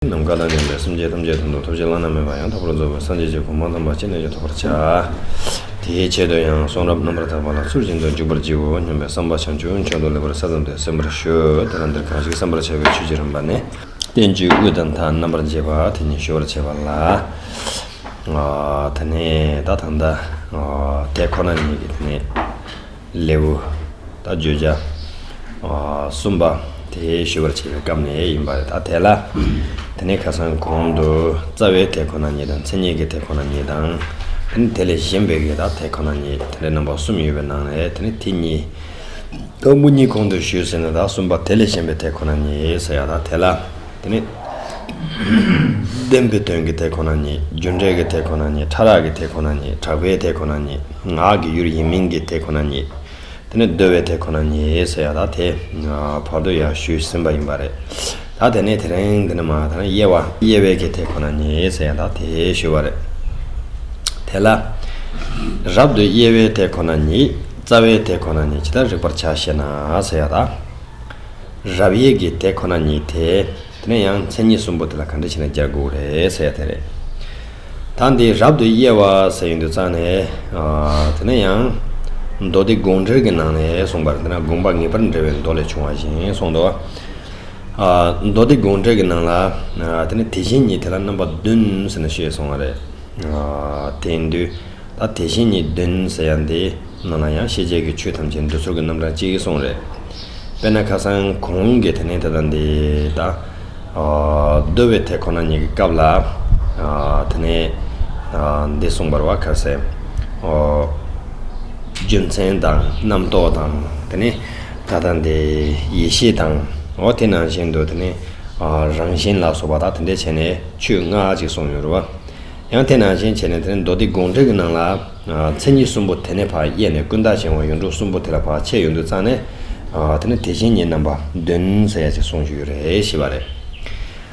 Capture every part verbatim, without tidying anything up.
ནམ་མཁའ་དང་མཉམ་པའི་སེམས་ཅན་ཐམས་ཅད་དོན་དུ་ཐམས་ཅད་བླ་ན་མེད་པ་ཡང་དག་པར་རྫོགས་པའི་སངས་རྒྱས་ཀྱི་གོ་འཕང་དམ་པ་ཅི་ནས་ཀྱང་ཐོབ་པར་བྱ། དེའི་ཆེད་དུ་ཡང་གསུང་རབ་རྣམ་པར་དག་པ་ལ་ཚུལ་བཞིན་དུ་འཇུག་པར་བགྱིའོ་སྙམ་པའི་བསམ་པ་བྱང་ཆུབ་མཆོག་ཏུ་སླེབས་པར་སྲ་ཙམ་དུ་གསན་པར་ཞུ། དེ་ལ་འདིར་གང་ཞིག་བསམ་པར་བྱ་བའི་ཆོས་ཀྱི་རིམ་པ་ནི། བསྟན་བཅོས་དབུས་དང་མཐའ་རྣམ་པར་འབྱེད་པ་དེ་ཉིད་ཞུ་བར་བྱེད་པ་ལ། ཨ། དེ་ནས་ད་ད་ལྟ་ཨ་དེ་ཁོ་ན་ཉིད་ཀྱི་དེ་ནས། ལེའུ། ད་བརྗོད་བྱ། ཨ། གསུམ་པ། དེ་ཞུ་བར་བྱེད་པའི་སྐབས་ནས་ཡིན་པ་རེད། ད་དེ་ལ། དེ་ནས་ཁ་སང་གོང་དུ་རྩ་བའི་དེ་ཁོ་ན་ཉིད་དང་མཚན་ཉིད་ཀྱི་དེ་ཁོ་ན་ཉིད་དང་། དེ་ནས་དེ་ལས་གཞན་པའི་གི་ད་དེ་ཁོ་ན་ཉིད་དེ་འདྲའི་རྣམ་པ་གསུམ་ཡོད་པའི་ནང་ནས་དེ་ནས་དེ་གཉིས། དང་པོ་གཉིས་གོང་དུ་ཞུས་ཟིན་ན་ད་གསུམ་པ་དེ་ལས་གཞན་པའི་དེ་ཁོ་ན་ཉིད་ཟེར་ཡ་ད་དེ་ལ། དེ་ནི། བདེན་པའི་དོན་གྱི་དེ་ཁོ་ན་ཉིད། རྒྱུ་འབྲས་ཀྱི་དེ་ཁོ་ན་ཉིད། ཕྲ་རགས་ཀྱི་དེ་ཁོ་ན་ཉིད། གྲགས་པའི་དེ་ཁོ་ན་ཉིད། ངག་གི་ཡུལ་ཡིན་མིན་གྱི་དེ་ཁོ་ན་ཉིད། དེ་ནི་འདོད་པའི་དེ་ཁོ་ན་ཉིད་ཟེར་ཡ་ད་དེ། བར་དུ་ཡང་ཞུས་ཟིན་པ་ཡིན་པ་རེད། ད་དེ་ནས་དེ་རིང་འདི་ནི་མ་ད་ནི་དབྱེ་བ་དབྱེ་བའི་གི་དེ་ཁོ་ན་ཉིད་ཟེར་ཡ་ད་དེ་ཞུས་པ་རེད། དེ་ལ། རབ་ཏུ་དབྱེ་བའི་དེ་ཁོ་ན་ཉིད། རྩ་བའི་དེ་ཁོ་ན་ཉིད་ཇི་ལྟར་རིག་པར་བྱ་ཞེ་ན་ཟེར་ཡ་ད། རབ་དབྱེ་གི་དེ་ཁོ་ན་ཉིད་དེ། དེ་ནས་ཡང་མཚན་ཉིད་གསུམ་པོ་དེ་ལ་ག་འདྲ་བྱས་ནས་སྦྱར་དགོས་རེད་ཟེར་ཡ་དེ་རེད། ད་འདི་རབ་ཏུ་དབྱེ་བ་ཟེར་ཡོང་དུས་ཙང་ནས། ཨ། དེ་ནས་ཡང་། མདོ་སྡེ་དགོངས་འགྲེལ་གྱི་ནང་ནས་གསུངས་པར་དེ་ན་དགོངས་པ་ངེས་པར་འགྲེལ་བའི་མདོ་ལས་བྱུང་བ་བཞིན་གསུངས་འདུག། ཨ། མདོ་སྡེ་དགོངས་འགྲེལ་གྱི་ནང་ལ། ཨ། དེ་ནས་དེ་བཞིན་ཉིད་དེ་ལ་རྣམ་པ་བདུན་ཟེར་ནས་བཤད་སོང་བ་རེད། ཨ། དེ་ཡིན་དུས། ད་དེ་བཞིན་ཉིད་བདུན་ཟེར་ཡ་འདི་ནང་ལ་ཡང་ཤེས་བྱའི་གི་ཆོས་ཐམས་ཅད་འདུ་ཚོགས་ཀྱི་རྣམ་གྲངས་གཅིག་གསུངས་རེད། དཔེར་ན་ཁ་སང་གོང་གི་དེ་ནས་ད་ལྟ་འདི་ད། ཨ། འདོད་པའི་དེ་ཁོ་ན་ཉིད་ཀྱི་སྐབས་ལ། ཨ། དེ་ནས། ཨ། འདི་གསུངས་པ་རེད་བ། ག་རེ་ཟེར། ཨོ། རྒྱུ་མཚན་དང་རྣམ་རྟོག་དང་དེ་ནས་ད་ལྟ་འདི་ཡེ་ཤེས་དང་། འོ་དེ་ནང་བཞིན་དུ་དེ་ནས། ཨ། རང་བཞིན་ལ་སོགས་པ་ད་དེ་འདྲས་བྱས་ནས་ཆོས་ལྔ་ཅིག་གསུངས་ཡོད་རེད་བ། ཡང་དེ་ནང་བཞིན་བྱས་ནས་དེ་ནི་མདོ་སྡེ་དགོངས་འགྲེལ་གྱི་ནང་ལ། ཨ། མཚན་ཉིད་གསུམ་པོ་དེ་ནས་ཕར་དབྱེ་ནས་ཀུན་བརྟགས་གཞན་དབང་ཡོངས་གྲུབ་གསུམ་པོ་དེ་ལ་ཕར་ཕྱེ་ཡོང་དུས་ཙང་ནས། ཨ། དེ་ནི་དེ་བཞིན་ཉིད་རྣམ་པ་བདུན་ཟེར་ཡ་ཅིག་གསུངས་བཞག་ཡོད་རེད་ཞེས་པ་རེད།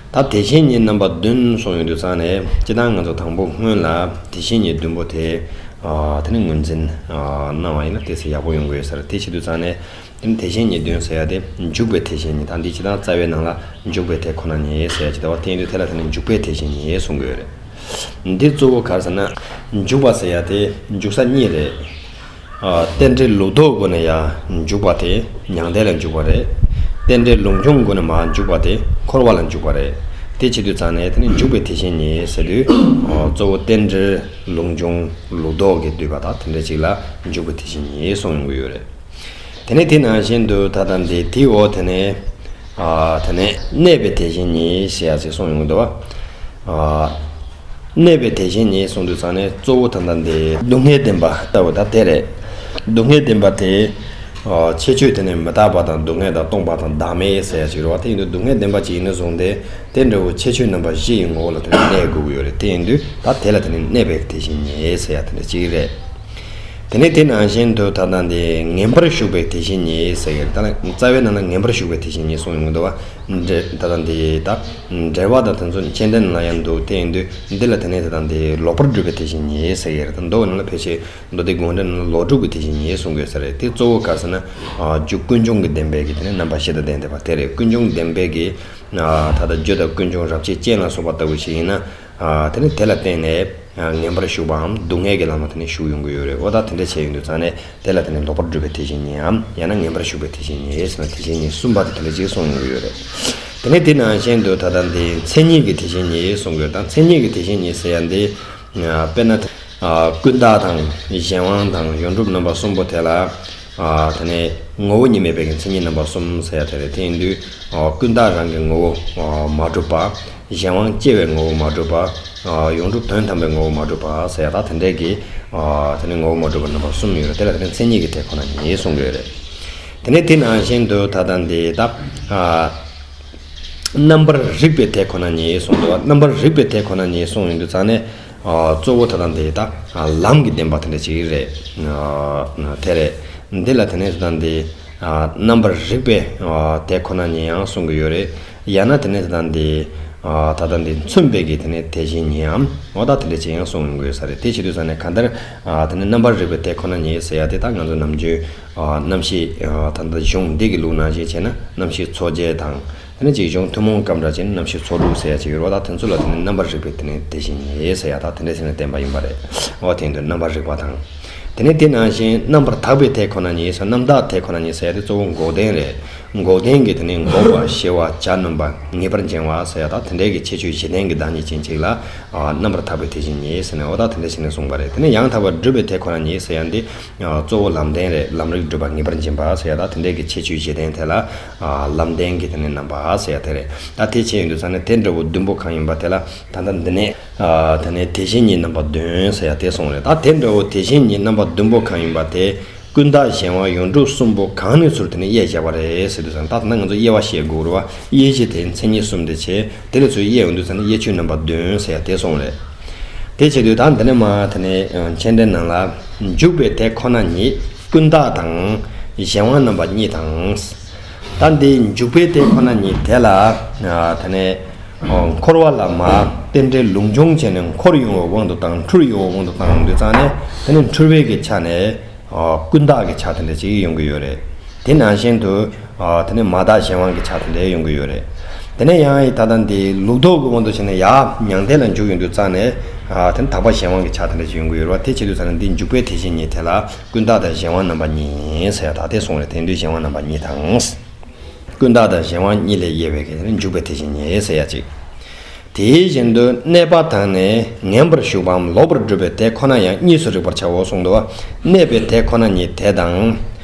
ད་དེ་བཞིན་ཉིད་རྣམ་པ་བདུན་གསུངས་ཡོང་དུས་ཙང་ནས་སྤྱིར་བཏང་ང་ཚོ་དང་པོ་སྔོན་ལ་དེ་བཞིན་ཉིད་བདུན་པོ་དེ། ཨ། དེ་ནི་ངོས་འཛིན། ཨ། གནང་བ་ཡིན་ན་དེ་ཚེ་ཡག་པོ་ཡོང་གི་ཡོད་ས་རེད། དེ་བྱེད་དུས་ཙང་ནས། དེ་ནི་དེ་བཞིན་ཉིད་བདུན་ཟེར་ཡ་དེ་འཇུག་པའི་དེ་བཞིན་ཉིད་དང་འདི་ཇི་ལྟར་རྩ་བའི་ནང་ལ་འཇུག་པའི་དེ་ཁོ་ན་ཉིད་ཟེར་ཡ་ཅིག་འདུག་བ། དེ་ཡིན་དུས་དེ་ལ་དེ་ནི་འཇུག་པའི་དེ་བཞིན་ཉིད་གསུང་གི་ཡོད་རེད། འདི་གཙོ་བོ་ག་རེ་ཟེར་ན། འཇུག་པ་ཟེར་ཡ་དེ་འཇུག་ས་གཉིས་རེད། ཨ། རྟེན་འབྲེལ་ལུགས་ལྡོག་སྒོ་ནས་ཡང་འཇུག་པ་དེ་མྱང་འདས་ལ་འཇུག་པ་རེད། རྟེན་འབྲེལ་ལུགས་འབྱུང་སྒོ་ནས་མར་འཇུག་པ་དེ་འཁོར་བ་ལ་འཇུག་པ་རེད། དེ་བྱེད་དུས་ཙང་ནས་དེ་ནི་འཇུག་པའི་དེ་བཞིན་ཉིད་ཟེར་དུས། ཨ། གཙོ་བོ་རྟེན་འབྲེལ་ལུགས་འབྱུང་ལུགས་ལྡོག་གིས་བསྡུས་པ་དང་དེ་འདྲ་ཅིག་ལ་འཇུག་པའི་དེ་བཞིན་ཉིད་གསུངས་ཡོང་གི་ཡོད་རེད། དེ་ནས་དེ་ནང་བཞིན་དུ་ད་ལྟ་འདི་དེའི་འོག་དེ་ནས། ཨ། དེ་ནས་གནས་པའི་དེ་བཞིན་ཉིད་ཟེར་ཡ་ཅིག་གསུངས་ཡོང་གི་འདུག་བ། ཨ། གནས་པའི་དེ་བཞིན་ཉིད་གསུངས་དུས་ཙང་ནས་གཙོ་བོ་ད་ལྟ་འདི་སྡུག་བསྔལ་བདེན་པ་ལྟ་བུ་ད་དེ་རེད། སྡུག་བསྔལ་བདེན་པ་དེ། ཨ། ཁྱད་ཆོས་དེ་ནས་མི་རྟག་པ་དང་སྡུག་བསྔལ་དང་སྟོང་པ་དང་བདག་མེད་ཟེར་ཡ་ཅིག་རེད་བ། དེ་ཡིན་དུས་སྡུག་བསྔལ་བདེན་པ་ཅིག་ཡིན་ནས་བཟུང་སྟེ་དེ་འདྲ་བོ་ཁྱད་ཆོས་རྣམ་པ་བཞི་ཡི་ངོ་བོ་ལ་དེ་ནས་གནས་དགོས་ཀྱི་ཡོད་རེད། དེ་ཡིན་དུས་ད་དེ་ལ་དེ་ནས་གནས་པའི་དེ་བཞིན་ཉིད་ཟེར་ཡ་དེ་འདྲ་ཅིག་རེད། དེ་ནས་དེ་ནང་བཞིན་དུ་ད་ལྟ་འདི་ངེས་པར་ཞུགས་པའི་དེ་བཞིན་ཉིད་ཟེར་གྱི་རེད། ད་ལ་རྩ་བའི་ནང་ལ་ངེས་པར་ཞུགས་པའི་དེ་བཞིན་ཉིད་གསུངས་ཡོང་གི་འདུག་བ། འབྲེལ་ད་ལྟ་འདི་ད་འགྲེལ་པ་དང་དེ་ཚོ་མཆན་འགྲེལ་ནང་ལ་ཡང་འདུག། དེ་ཡིན་དུས་འདི་ལ་དེ་ནས་ད་ལྟ་འདི་ལོག་པར་སྒྲུབ་པའི་དེ་བཞིན་ཉིད་ཟེར་གྱི་རེད། ད་མདོ་ནང་ལ་ཕལ་ཆེར་མདོ་སྡེ་དགོངས་འགྲེལ་ནང་ལ་ལོག་སྒྲུབ་ཀྱི་དེ་བཞིན་ཉིད་གསུང་གི་ཡོད་ས་རེད། དེ་གཙོ་བོ་ག་རེ་ཟེར་ན། ཨ། རྒྱུ་ཀུན་འབྱུང་གི་བདེན་པའི་གི་དེ་ནས་རྣམ་པ་བཞི་དང་ལྡན་བསྡད་པ་དེ་རེད། ཀུན་འབྱུང་བདེན་པའི་གི། ཨ། ད་ལྟ་རྒྱུ་དང་ཀུན་འབྱུང་རབ་བྱེད་ཅན་ལ་སོགས་པ་ལྟ་བུ་ཞིག་ཡིན་ན། ཨ། དེ་ནི་དེ་ལ་བརྟེན་ནས། ཨ། ངེས་པར་ཞུགས་པའམ་སྡུག་བསྔལ་གྱི་ལམ་ལ་དེ་ནི་ཞུགས་ཡོང་གི་ཡོད་རེད། འོ་ད་དེ་འདྲ་བྱས་ཡོང་དུས་ཙང་ནས་དེ་ལ་དེ་ནི་ལོག་པར་སྒྲུབ་པའི་དེ་བཞིན་ཉིད་འམ་ཡང་ན་ངེས་པར་ཞུགས་པའི་དེ་བཞིན་ཉིད་ཟེར་ན་དེ་བཞིན་ཉིད་གསུམ་པ་དེ་དེ་འདྲ་ཅིག་གསུངས་ཡོང་གི་ཡོད་རེད། དེ་ནས་དེ་ནང་བཞིན་དུ་ད་ལྟ་འདི་མཚན་ཉིད་ཀྱི་དེ་བཞིན་ཉིད་གསུང་གི་ཡོད། ད་མཚན་ཉིད་ཀྱི་དེ་བཞིན་ཉིད་ཟེར་ཡ་འདི། ཨ། དཔེར་ན། ཨ། ཀུན་བརྟགས་དང་གཞན་དབང་དང་ཡོངས་གྲུབ་རྣམ་པ་གསུམ་པོ་དེ་ལ། ཨ། དེ་ནས་ངོ་བོ་ཉིད་མེད་པའི་གི་མཚན་ཉིད་རྣམ་པ་གསུམ་ཟེར་ཡ་དེ་རེད། དེ་ཡིན་དུས། ཨ། ཀུན་བརྟགས་རང་གི་ངོ་བོ། ཨ། མ་གྲུབ་པ། གཞན་དབང་སྐྱེ་བའི་ངོ་བོ་མ་གྲུབ་པ། ཨ། ཡོངས་གྲུབ་དོན་དམ་པའི་ངོ་བོ་མ་གྲུབ་པ་ཟེར་ཡ་ད་དེ་འདྲའི་གི། ཨ། དེ་ནས་ངོ་བོ་མ་གྲུབ་པ་རྣམ་པ་གསུམ་ཡོད་རེད། དེ་ལ་དེ་ནས་མཚན་ཉིད་ཀྱི་དེ་ཁོ་ན་ཉིད་གསུང་གི་ཡོད་རེད། དེ་ནས་དེ་ནང་བཞིན་དུ་ད་ལྟ་འདི་ད། ཨ། རྣམ་པར་རིག་པའི་དེ་ཁོ་ན་ཉིད་གསུངས་འདུག་བ། རྣམ་པར་རིག་པའི་དེ་ཁོ་ན་ཉིད་གསུངས་ཡོང་དུས་ཙང་ནས། ཨ། གཙོ་བོ་ད་ལྟ་འདི་ད། ཨ། ལམ་གྱི་བདེན་པ་དེ་འདྲ་ཅིག་རེད། ཨ། དེ་རེད། འདི་ལ་དེ་ནས་ད་ལྟ་འདི། ཨ། རྣམ་པར་རིག་པའི། ཨ། དེ་ཁོ་ན་ཉིད་ཡང་གསུང་གི་ཡོད་རེད། ཡང་ན་དེ་ནས་ད་ལྟ་འདི། ཨ། ད་ལྟ་འདི་མཚོན་པའི་གི་དེ་ནས་དེ་བཞིན་ཉིད་འམ། འོ་ད་དེ་འདྲ་ཅིག་ཡང་གསུང་ཡོང་གི་ཡོད་ས་རེད། དེ་བྱེད་དུས་ཙང་ནས་གང་ལྟར། ཨ། དེ་ནས་རྣམ་པར་རིག་པའི་དེ་ཁོ་ན་ཉིད་ཟེར་ཡ་དེ་ད་ང་ཚོ་ནམ་རྒྱུན། ཨ། རྣམ་ཤེས། ཨ། ད་ལྟ་གཞུང་འདི་གི་ལུགས་ནང་བཞིན་བྱས་ན་རྣམ་ཤེས་ཚོགས་བརྒྱད་དང་། དེ་ནས་ཅིག་གཞུང་ཐུན་མོང་སྐབས་འདྲ་ཅིག་ནི་རྣམ་ཤེས་ཚོགས་དྲུག་ཟེར་ཡ་ཅིག་ཡོད་རེད་བ། ད་དེ་ཚོ་ལ་དེ་ནི་རྣམ་པར་རིག་པའི་དེ་ནི་དེ་བཞིན་ཉིད་ཟེར་ཡ་ད་དེ་འདྲ་ཟེར་ནས་བསྟན་པ་ཡིན་པ་རེད། འོ་དེ་ཡིན་དུས་རྣམ་པར་རིག་པ་དང་། དེ་ནས་དེ་ནང་བཞིན་རྣམ་པར་དག་པའི་དེ་ཁོ་ན་ཉིད་ཟེར། རྣམ་དག་དེ་ཁོ་ན་ཉིད་ཟེར་ཡ་དེ་གཙོ་བོ་འགོག་བདེན་རེད། འགོག་བདེན་གྱི་དེ་ནི་འགོག་པ་ཞི་བ་བྱ་སྣོན་པ་ངེས་པར་འབྱིང་བ་ཟེར་ཡ་ད་དེ་འདྲའི་གི་ཁྱད་ཆོས་བཞི་ལྡན་གྱི་བདག་ཉིད་ཅན་ཅིག་ལ་རྣམ་པར་དག་པའི་དེ་བཞིན་ཉིད་ཟེར་ནས་འོ་ད་དེ་འདྲ་ཞིག་ནས་གསུངས་པ་རེད། དེ་ནས་ཡང་དག་པར་སྒྲུབ་པའི་དེ་ཁོ་ན་ཉིད་ཟེར་ཡ་འདི་གཙོ་བོ་ལམ་བདེན་རེད། ལམ་རིགས་སྒྲུབ་པ་ངེས་པར་འབྱིན་པ་ཟེར་ཡ་ད་དེ་འདྲའི་གི་ཁྱད་ཆོས་བཞི་ལྡན་དེ་ལ་ལམ་བདེན་གྱི་དེ་ནི་རྣམ་པ་ཟེར་ཡ་དེ་རེད། ད་དེ་ཆེ་ཡོང་དུས་ཙང་ནས་དེ་འདྲ་བོ་བདུན་པོ་གང་ཡིན་པ་དེ་ལ་ད་ལྟ་འདི་ནས་ཨ་དེ་ནས་དེ་བཞིན་ཉིད་རྣམ་པ་བདུན་ཟེར་ཡ་དེ་གསུངས་རེད། ད་དེ་འདྲ་བོ་དེ་བཞིན་ཉིད་རྣམ་པ་བདུན་པོ་གང་ཡིན་པ་དེ་ཀུན་བརྟགས་གཞན་དབང་ཡོངས་གྲུབ་གསུམ་པོ་གང་ནས་ཚུར་དེ་ནས་དབྱེ་བྱས་པ་རེད་ཟེར་དུས་ཙང་ད་ལྟ་ང་ཚོ་དབྱེ་བ་བཤད་དགོས་རེད་བ། དབྱེ་གཞི་དེ་མཚན་ཉིད་གསུམ་དེ་བྱས་དེ་ལས་ཚུར་དབྱེ་ཡོང་དུས་ཙང་ནས་དབྱེ་ཆོས་རྣམ་པ་བདུན་ཟེར་ཡ་དེ་གསུངས་རེད། དེ་བྱེད་དུས་ད་འདི་ནས་མ་དེ་ནས་མཆན་འགྲེལ་ནང་ལ་འཇུག་པའི་དེ་ཁོ་ན་ཉིད་ཀུན་བརྟགས་དང་གཞན་དབང་རྣམ་པ་གཉིས་དང་། ད་འདི་འཇུག་པའི་དེ་ཁོ་ན་ཉིད་དེ་ལ་ཨ་དེ་ནས་ཨོ་འཁོར་བ་ལ་མ་རྟེན་འབྲེལ་ལུགས་འབྱུང་བྱས་ནས་འཁོར་ཡོང་བའི་དབང་དུ་བཏང་འཁྲུལ་ཡོང་བའི་དབང་དུ་བཏང་ཡོང་དུས་ཙང་ནས་དེ་ནི་འཁྲུལ་བའི་གི་ཆ་ནས་ཨོ་ཀུན་བརྟགས་ཀྱི་ཆ་དེ་འདྲ་ཅིག་ཡོང་གི་ཡོད་རེད། དེ་ནང་བཞིན་དུ་ཨོ་དེ་ནི་མ་བརྟགས་གཞན་དབང་གི་ཆ་དེ་འདྲ་ཡོང་གི་ཡོད་རེད། དེ་ནས་ཡང་ད་ལྟ་འདི་ལུགས་ལྡོག་གི་དབང་དུ་བྱས་ནས་ཡ་མྱང་འདས་ལ་འཇུག་ཡོང་དུས་ཙང་ནས་ཨ་དེ་ནི་དག་པ་གཞན་དབང་གི་ཆ་དེ་འདྲ་ཅིག་ཡོང་གི་ཡོད་རེད་བ། དེ་བྱེད་དུས་ཙང་ནས་འདི་འཇུག་པའི་དེ་བཞིན་ཉིད་དེ་ལ་ཀུན་བརྟགས་དང་གཞན་དབང་རྣམ་པ་གཉིས་ཟེར་ཡ་ད་དེ་གསུངས་རེད། དེ་འདུས་གཞན་དབང་རྣམ་པ་གཉིས་དང་། ཀུན་བརྟགས་དང་གཞན་དབང་གཉིས་ལས་དབྱེ་བའི་གི་དེ་ནི་འཇུག་པའི་དེ་བཞིན་ཉིད་ཟེར་ཡ་གཅིག་དེ་བཞིན་དུ་གནས་པ་དང་ནི་ངེས་པར་ཞུགས་པའམ་ལོག་པར་སྒྲུབ་པའི་དེ་ཁོ་ན་ཡང་གཉིས་སུ་རིག་པར་བྱའོ་གསུངས་འདུག་བ། གནས་པའི་དེ་ཁོ་ན་ཉིད་དེ་དང་།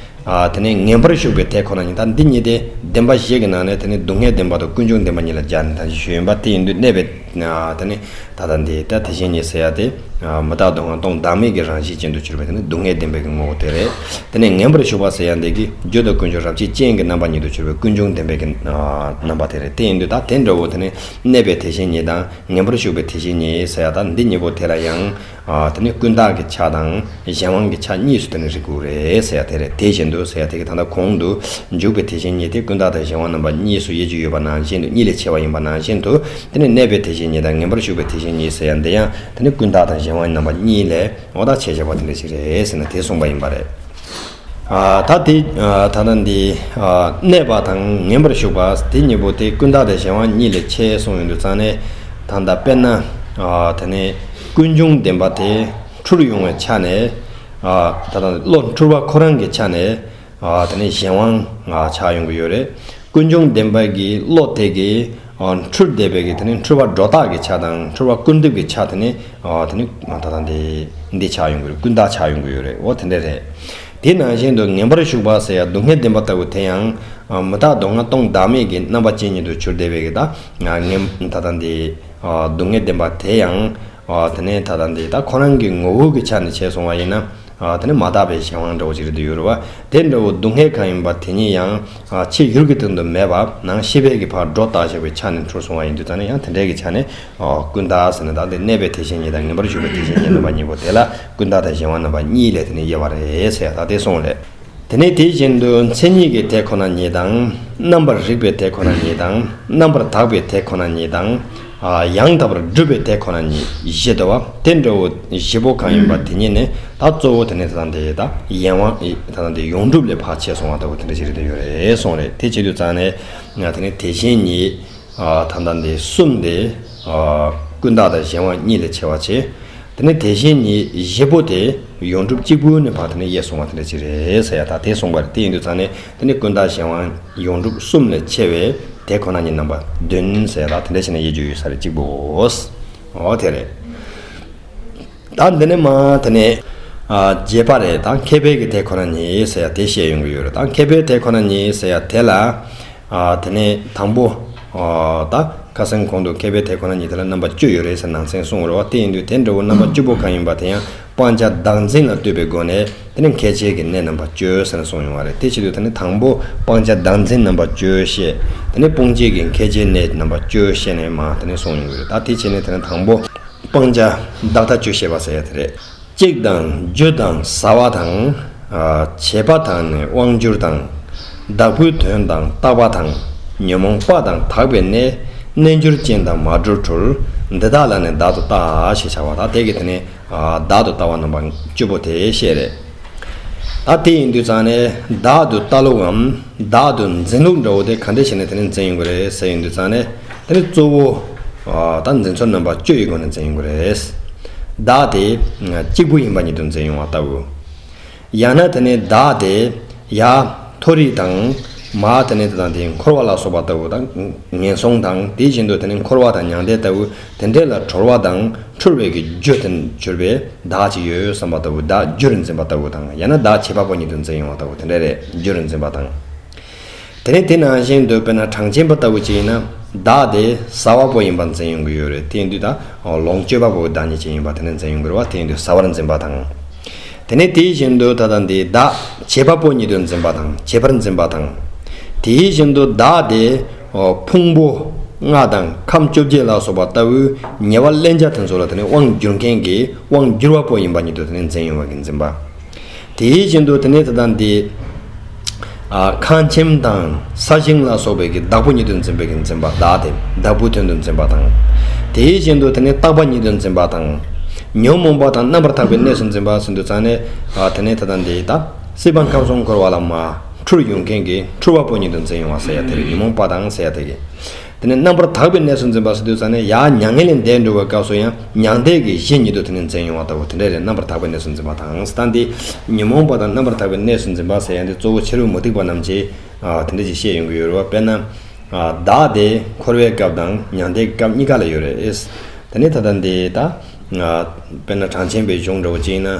ཨ་དེ་ནས་ངེས་པར་ཞུགས་པའི་དེ་ཁོ་ན་ཉིད་ད་འདི་གཉིས་དེ་བདེན་པ་བཞི་གི་ནང་ནས་དེ་ནི་སྡུག་བསྔལ་བདེན་པ་དང་ཀུན་འབྱུང་བདེན་པ་གཉིས་ལ་སྦྱར་ནས་ད་ཞུས་ཡིན་པ། དེ་ཡིན་དུས་གནས་པའི་ཨ་དེ་ནི་ད་ལྟ་འདི་ད་དེ་བཞིན་ཉིད་ཟེར་ཡ་དེ་ཨ་མི་རྟག་སྡུག་བསྔལ་སྟོང་བདག་མེད་ཀྱི་རང་བཞིན་ཅན་དུ་གྱུར་པའི་དེ་ནི་སྡུག་བསྔལ་བདེན་པའི་གི་ངོ་བོ་དེ་རེད། དེ་ནས་ངེས་པར་ཞུགས་པ་ཟེར་ཡ་འདི་གི་རྒྱུ་དང་ཀུན་འབྱུང་རབ་བྱེད་ཅན་གྱི་རྣམ་པ་ཉིད་དུ་གྱུར་པའི་ཀུན་འབྱུང་བདེན་པའི་གི་ཨ་རྣམ་པ་དེ་རེད། དེ་ཡིན་དུས་ད་དེ་འདྲ་བོ་དེ་ནི་གནས་པའི་དེ་བཞིན་ཉིད་དང་ངེས་པར་ཞུགས་པའི་དེ་བཞིན་ཉིད་ཟེར་ཡ་ད་འདི་གཉིས་པོ་དེ་ལ་ཡང་ཨ་དེ་ནི་ཀུན་བརྟགས་ཀྱི་ཆ་དང་གཞན་དབང་གི་ཆ་གཉིས་སུ་དེ་ནི་རིག་དགོས་རེད་ཟེར་ཡ་དེ་རེད། དེ་བཞིན་དུ་ཟེར་ཡ་དེ་གི་ད་ལྟ་གོང་དུ་འཇུག་པའི་དེ་བཞིན་ཉིད་དེ་ཀུན་བརྟགས་དང་གཞན་དབང་རྣམ་པ་གཉིས་སུ་དབྱེ་རྒྱུ་ཡོད་པ་ནང་བཞིན་དུ་གཉིས་ལས་ཕྱེ་བ་ཡིན་པ་ནང་བཞིན་དུ་དེ་ནི་གནས་པའི་དེ་བཞིན་ཉིད་དང་ངེས་པར་ཞུགས་པའི་དེ་བཞིན་ཉིད་ཟེར་ཡ་འདི་ཡང་དེ་ནི་ཀུན་བརྟགས་དང་གཞན་དབང་རྣམ་པ་གཉིས་ལས་འོ་ད་ཕྱེ་བྱ་བ་དེ་འདྲ་ཞིག་རེད་ཟེར་ན་དེ་གསུངས་པ་ཡིན་པ་རེད། ཨ་ད་དེ་ཨ་ད་ལྟ་འདི་ཨ་གནས་པ་དང་ངེས་པར་ཞུགས་པ་དེ་གཉིས་པོ་དེ་ཀུན་བརྟགས་དང་གཞན་དབང་གཉིས་ལས་ཕྱེ་གསུངས་ཡོང་དུས་ཙང་ནས་ད་ལྟ་དཔེར་ན་ཨ་དེ་ནས་ཀུན་འབྱུང་བདེན་པ་དེ་འཁྲུལ་ཡོང་བའི་ཆ་ནས་ཨ་ད་ལྟ་བློ་འཁྲུལ་བ་ཁོ་རང་གི་ཆ་ནས་ཨ་དེ་ནས་གཞན་དབང་ཨ་ཆགས་ཡོང་གི་ཡོད་རེད། ཀུན་འབྱུང་བདེན་པ་གི་བློ་དེ་གི་ཨ་འཁྲུལ་བསྡད་པའི་གི་དེ་ནས་འཁྲུལ་བ་སྒྲོ་བཏགས་ཀྱི་ཆ་དང་འཁྲུལ་བ་ཀུན་བཏུས་ཀྱི་ཆ་དེ་ནས་ཨ་དེ་ནས་ད་ལྟ་འདི་འདི་ཆགས་ཡོང་གི་རེད། ཀུན་བརྟགས་ཆགས་ཡོང་གི་ཡོད་རེད། འོ་དེ་འདྲ་རེད། དེ་ནང་བཞིན་དུ་ངེས་པར་ཞུགས་པ་ཟེར་ཡ་སྡུག་བསྔལ་བདེན་པ་ལྟ་བུ་དེ་ཡང་ཨ་མི་རྟག་སྡུག་བསྔལ་སྟོང་བདག་མེད་ཀྱི་རྣམ་པ་ཅན་ཉིད་དུ་གྱུར་བསྡད་པའི་གི་ད་ངེས་ད་ལྟ་འདི་ཨ་སྡུག་བསྔལ་བདེན་པ་དེ་ཡང་ཨ་དེ་ནས་ད་ལྟ་འདི་ད་ཁོ་རང་གི་ངོ་བོ་གི་ཆ་ནས་བྱས་སོང་བ་ཡིན་ན། ཨ་དེ་ནི་མ་དག་པའི་གཞན་དབང་འདྲ་བོ་ཅིག་རེད་འདུག་ཡོད་རེད་བ། དེ་འདྲ་བོ་སྡུག་བསྔལ་གང་ཡིན་པ་དེ་ཉིད་ཡང་ཨ་ཕྱི་ཡུལ་གྱི་སྟེང་དུ་མེད་པ་ནང་ཤེས་པའི་གི་ཕར་སྒྲོ་བཏགས་བཞག་པའི་ཆ་ནས་འཁྲུལ་སོང་བ་ཡིན་དུས་ཙང་ནས་ཡང་དེ་འདྲའི་གི་ཆ་ནས་ཨ་ཀུན་བརྟགས་ཟེར་ནས་ད་འདི་གནས་པའི་དེ་བཞིན་ཉིད་དང་ངེས་པར་ཞུགས་པའི་དེ་བཞིན་ཉིད་རྣམ་པ་གཉིས་པོ་དེ་ལ་ཀུན་བརྟགས་དང་གཞན་དབང་རྣམ་པ་གཉིས་ལས་དེ་ནི་དབྱེ་བ་རེད་ཟེར་ཡ་ད་དེ་གསུངས་རེད། དེ་ནས་དེ་བཞིན་དུ་མཚན་ཉིད་ཀྱི་དེ་ཁོ་ན་ཉིད་དང་། རྣམ་པར་རིག་པའི་དེ་ཁོ་ན་ཉིད་དང་། རྣམ་པར་དག་པའི་དེ་ཁོ་ན་ཉིད་དང་། ཨ་ཡང་དག་པར་སྒྲུབ་པའི་དེ་ཁོ་ན་ཉིད་བཞི་འདུག་བ། དེ་འདྲ་བོ་བཞི་པོ་གང་ཡིན་པ་དེ་ཉིད་ནི་ད་གཙོ་བོ་དེ་ནི་ད་ལྟ་འདི་ད་ཡན་དབང་ད་ལྟ་འདི་ཡོངས་གྲུབ་ལས་ཕར་ཕྱེ་སོང་བ་ལྟ་བུ་དེ་འདྲ་ཞིག་རེད་ཡོད་རེད་གསུངས་རེད། དེ་བྱེད་དུས་ཙང་ནས་ང་དེ་ནི་དེ་བཞིན་ཉིད་ཨ་ད་ལྟ་འདི་གསུམ་དེ་ཨ་ཀུན་བརྟགས་དང་གཞན་དབང་གཉིས་ལས་ཕྱེ་བ་བྱེད། དེ་ནས་དེ་བཞིན་ཉིད་བཞི་པོ་དེ་ཡོངས་གྲུབ་གཅིག་པུ་ནས་ཕར་དེ་ནས་དབྱེ་སོང་བ་དེ་འདྲ་ཅིག་རེད་ཟེར་ཡ་ད་དེ་གསུངས་པ་རེད། དེ་ཡིན་དུས་ཙང་ནས་དེ་ནས་ཀུན་བརྟགས་གཞན་དབང་ཡོངས་གྲུབ་གསུམ་ལས་ཕྱེ་བའི་དེ་ཁོ་ན་ཉིད་རྣམ་པ་བདུན་ཟེར་ཡ་ད་དེ་འདྲ་བྱས་ནས་དབྱེ་རྒྱུ་ཡོད་ས་རེད་གཅིག་པོ། འོ་དེ་རེད། ད་འདི་ནས་མ་དེ་ནས་ཨ་རྒྱས་པ་རེད། ད་མཁས་པའི་གི་དེ་ཁོ་ན་ཉིད་ཟེར་ཡ་དེ་བཤད་ཡོང་གི་ཡོད་རེད། ད་མཁས་པའི་དེ་ཁོ་ན་ཉིད་ཟེར་ཡ་དེ་ལ། ཨ་དེ་ནས་དང་པོ། ཨ་ད་ཁ་སང་གོང་དུ་མཁས་པའི་དེ་ཁོ་ན་ཉིད་དེ་ལ་རྣམ་པ་བཅུ་ཡོད་རེད་ཟེར་ནང་གསེས་གསུངས་རེད་བ། དེ་ཡིན་དུས་དེ་འདྲ་བོ་རྣམ་པ་བཅུ་པོ་གང་ཡིན་པ་དེ་ཡང་སྤང་བྱ་བདག་འཛིན་ལ་ལྟོས་པའི་སྒོ་ནས་དེ་ནི་མཁས་བྱེད་ཀྱི་གནས་རྣམ་པ་བཅུ་ཟེར་ནས་གསུངས་ཡོང་བ་རེད། དེ་བྱེད་དུས་དེ་ནི་དང་པོ་སྤང་བྱ་བདག་འཛིན་རྣམ་པ་བཅུ་བཤད། དེ་ནི་སྤོང་བྱེད་ཀྱི་མཁས་བྱེད་གནས་རྣམ་པ་བཅུ་བཤད་ནས་མ་དེ་ནི་གསུངས་ཡོང་གི་རེད། ད་དེ་བྱས་ནས་དེ་ནི་དང་པོ་སྤང་བྱ་བདག་ལྟ་བཅུ་བཤད་པ་ཟེར་ཡ་དེ་རེད། གཅིག་དང་། རྒྱུ་དང་བྱ་བ་དང་། ཨ་བྱེད་པ་དང་ནི་དབང་འགྱུར་དང་། བདག་པོའི་དོན་དང་རྟག་པ་དང་། ཉོན་མོངས་པ་དང་དག་པའི་གནས། རྣལ་འབྱོར་ཅན་དང་མ་གྲོལ་འཁྲུལ། འདི་དག་ལ་ནི་བདག་ཏུ་ལྟ་ཞེས་བྱ་བ་དང་། དེ་གི་དེ་ནི་ཨ་བདག་ཏུ་ལྟ་བ་རྣམ་པ་བཅུ་པོ་དེ་བཤད་རེད། ད་དེ་ཡིན་དུས་ཙང་ནས་བདག་ཏུ་ལྟ་ལུགས་འམ་བདག་ཏུ་འཛིན་ལུགས་འདྲ་བོ་དེ་ག་འདྲ་བྱས་ནས་དེ་ནས་འཛིན་ཡོང་གི་རེད་ཟེར་ཡོང་དུས་ཙང་ནས། དེ་ནི་གཙོ་བོ་ཨ་ད་འཛིན་ཚུལ་རྣམ་པ་བཅུ་ཡི་སྒོ་ནས་འཛིན་ཡོང་གི་རེད། བདག་དེ་གཅིག་པུ་ཡིན་པ་ཉིད་དུ་འཛིན་ཡོང་བ་ལྟ་བུ། ཡང་ན་དེ་ནི་བདག་དེ་ཡ་མཐོ་རིས་དང་། མ་དེ་ནི་དེ་དང་དེའི་འཁོར་བ་ལ་སོགས་པ་ལྟ་བུ་དང་། ངན་སོང་དང་། དེ་བཞིན་དུ་དེ་ནི་འཁོར་བ་དང་མྱང་འདས་ལྟ་བུ་དེ་འདྲ་ལ་གྲོལ་བ་དང་འཁྲུལ་བའི་གི་རྒྱུ་དེ་གྱུར་པའི་བདག་ཅིག་ཡོད་བསམ་པ་ལྟ་བུ། བདག་རྒྱུར་འཛིན་པ་ལྟ་བུ་དང་། ཡང་ན་བདག་བྱེད་པ་པོ་ཉིད་དུ་འཛིན་ཡོང་བ་ལྟ་བུ་དེ་འདྲ་རེད། རྒྱུར་འཛིན་པ་དང་། དེ་ནས་དེ་ནང་བཞིན་དུ་དཔེར་ན་གྲངས་ཅན་པ་ལྟ་བུ་ཅིག་ཡིན་ན། བདག་དེ་ཟ་བ་པོ་ཡིན་པར་འཛིན་ཡོང་གི་ཡོད་རེད། དེ་ཡིན་དུས་ད་ལོངས་སྤྱོད་པ་པོའི་བདག་ཉིད་ཅིག་ཡིན་པ་དེ་ནས་འཛིན་ཡོང་གི་རེད་བ། དེ་ཡིན་དུས་ཟ་བར་འཛིན་པ་དང་། དེ་ནས་དེའི་བཞིན་དུ་ད་ལྟ་འདི་བདག་བྱེད་པ་པོ་ཉིད་དུ་འཛིན་པ་དང་། བྱེད་པར་འཛིན་པ་དང་། དེའི་བཞིན་དུ་བདག་དེ་ཕུང་པོ་ལྔ་དང་ཁམས་བཅོ་བརྒྱད་ལ་སོགས་པ་ལྟ་བུའི་ཉེ་བར་ལེན་བྱ་དེ་ཚོ་ལ་དེ་ནས་དབང་བསྒྱུར་མཁན་གྱི་དབང་བསྒྱུར་བ་པོ་ཡིན་པ་ཉིད་དུ་དེ་ནས་འཛིན་ཡོང་བ་གི་འཛིན་པ། དེའི་བཞིན་དུ་དེ་ནས་ད་ལྟ་འདི། ཨ་ཁང་ཁྱིམ་དང་ས་ཞིང་ལ་སོགས་པའི་གི་བདག་པོ་ཉིད་དུ་འཛིན་པའི་གི་འཛིན་པ། བདག་དེ་བདག་པོའི་དོན་དུ་འཛིན་པ་དང་། དེའི་བཞིན་དུ་དེ་ནས་རྟག་པ་ཉིད་དུ་འཛིན་པ་དང་། ཉོན་མོངས་པ་དང་རྣམ་པར་དག་པའི་གནས་སུ་འཛིན་པ་ཟེར་དུས་ཙང་ནས། ཨ་དེ་ནས་ད་ལྟ་འདི་ད་སྲིད་པ་ཁམས་གསུམ་འཁོར་བ་ལ་མ་འཁྲུལ་ཡོང་མཁན་གྱི་འཁྲུལ་བ་པོ་ཉིད་དུ་འཛིན་ཡོང་བ་ཟེར་ཡ་དེ་རེད། ཉོན་མོངས་པ་དང་ཟེར་ཡ་དེ་གི། དེ་ནས་རྣམ་པར་དག་པའི་གནས་སུ་འཛིན་པ་ཟེར་དུས་ཙང་ནས་ཡར་མྱ་ངན་ལས་འདས་འགྲོ་བའི་སྐབས་སུ་ཡང་མྱང་འདས་ཀྱི་གཞི་ཉིད་དུ་དེ་ནས་འཛིན་ཡོང་བ་ལྟ་བུ་དེ་འདྲ་རེད། རྣམ་པར་དག་པའི་གནས་སུ་འཛིན་པ་དང་། ད་འདི་ཉོན་མོངས་པ་དང་རྣམ་པར་དག་པའི་གནས་སུ་འཛིན་པ་ཟེར་ཡ་འདི་གཙོ་བོ་ཕྱི་རོལ་མུ་སྟེགས་པ་རྣམས་ཀྱིས་ཨ་དེ་འདྲ་ཞིག་བཤད་ཡོང་གི་ཡོད་རེད་བ། དཔེར་ན། ཨ་བདག་དེ་འཁོར་བའི་སྐབས་དང་མྱང་འདས་ཀྱི་སྐབས་གཉིས་ཀ་ལ་ཡོད་རེད། དེ་ནས་ད་ལྟ་འདི་ད། དཔེར་ན་གྲངས་ཅན་པའི་གཞུང་འདྲ་བོ་ཅིག་ཡིན་ན།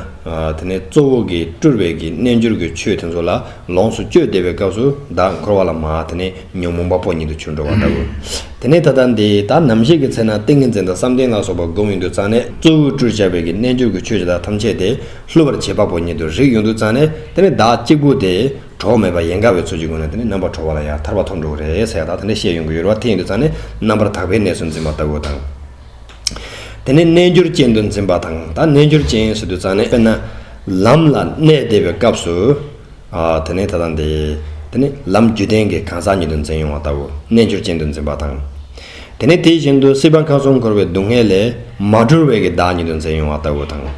དེ་ནས་གཙོ་བོ་གི་སྤྲུལ་པའི་གི་རྣལ་འབྱོར་གྱི་ཆོས་དེ་ཚོ་ལ་ལོངས་སུ་སྤྱོད་བསྡད་པའི་སྐབས་སུ་བདག་འཁོར་བ་ལ་མ་དེ་ནས་ཉོན་མོངས་པ་པོ་ཉིད་དུ་གྱུར་འགྲོ་བ་ལྟ་བུ། དེ་ནས་ད་ལྟ་འདི་ད་ནམ་ཞིག་གི་ཚེ་ན་ཏིང་ངེ་འཛིན་དང་བསམ་གཏན་ལ་སོགས་པ་བསྒོམ་ཡོང་དུས་ཙང་ནས་གཙོ་བོས་སྤྲུལ་བྱ་བའི་གི་རྣལ་འབྱོར་གྱི་ཆོས་ཀྱི་བདག་ཐམས་ཅད་དེ་བསླུ་བར་བྱེད་པ་པོ་ཉིད་དུ་རིག་ཡོང་དུས་ཙང་ནས། དེ་ནས་བདག་གཅིག་པུ་དེ་གྲོགས་མེད་པ་ཡན་གར་བའི་ཚུལ་གྱི་སྒོ་ནས་དེ་ནས་རྣམ་པར་གྲོལ་བ་ལ་ཡང་ཐར་པ་ཐོབ་འགྲོ་གི་རེད་ཟེར་ཡ་ད་དེ་འདྲ་བཤད་ཡོང་གི་ཡོད་རེད་བ། དེ་ཡིན་དུས་ཙང་ནས་རྣམ་པར་དག་པའི་གནས་སུ་འཛིན་པ་ལྟ་བུ་དང་། དེ་ནས་རྣལ་འབྱོར་ཅན་དུ་འཛིན་པ་དང་། ད་རྣལ་འབྱོར་ཅན་ཟེར་དུས་ཙང་ནས་དཔེར་ན་ལམ་ལ་གནས་བསྡད་པའི་སྐབས་སུ། ཨ་དེ་ནས་ད་ལྟ་འདི། དེ་ནས་ལམ་རྒྱུད་ལྡན་གྱི་གང་ཟག་ཉིད་དུ་འཛིན་ཡོང་བ་ལྟ་བུ་རྣལ་འབྱོར་ཅན་དུ་འཛིན་པ་དང་། དེ་ནས་དེ་བཞིན་དུ་སྲིད་པ་ཁམས་གསུམ་འཁོར་བའི་སྡུག་བསྔལ་ལས་མ་གྲོལ་བའི་གི་བདག་ཉིད་དུ་འཛིན་ཡོང་བ་ལྟ་བུ་དང་།